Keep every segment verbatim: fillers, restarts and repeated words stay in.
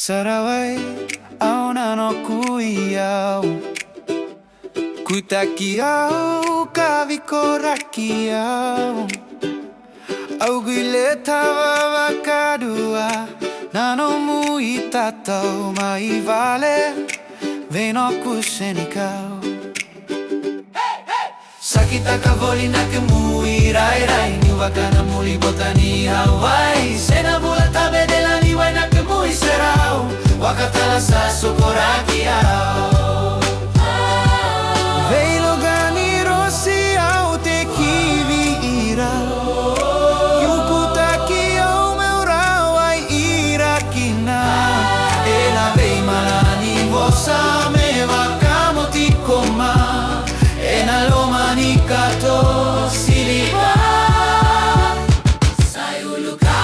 Sarawai, au na noqu iyau. Kutaki au ka vikoraki au. Au guiletava vakadua na nomu itatau mai vale vei noqu senikau. Sa kitaka voli na kemu irairai, niu vaka na muli bota ni Hawaii. Se na vula tabe delaniwai na kemu iserau, vakatala sa sokoraki au. Veiloga ni rosi au tekivi ira, niu kutaki au meu rawai ira kina. Ena veimalani vosa me vakamoti koma, ena loma ni kato siliva. Sa iuluka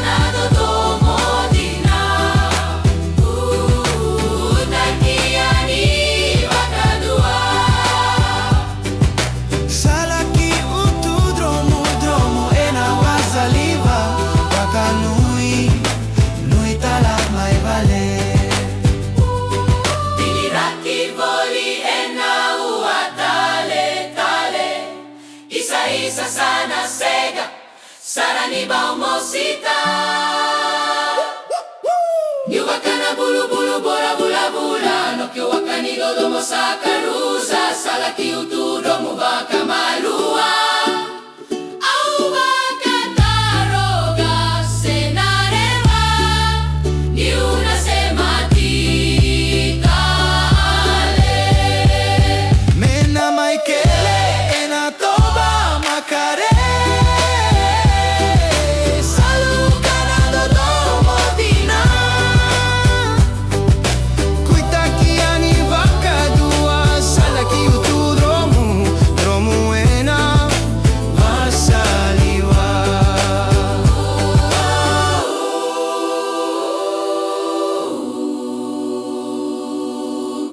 na dodomo dina, kutaki yani vakadua. Sa laki utu dromudromu ena wasaliva, vakanuinui tala mai vale. Digiraki voli ena ua taletale, isaisa sa na sega sara ni bau mosita. Niu vaka na bulubulu bora vulavula, noqu waka ni dodomo sa karusa, sa laki utu dromu vakamalua.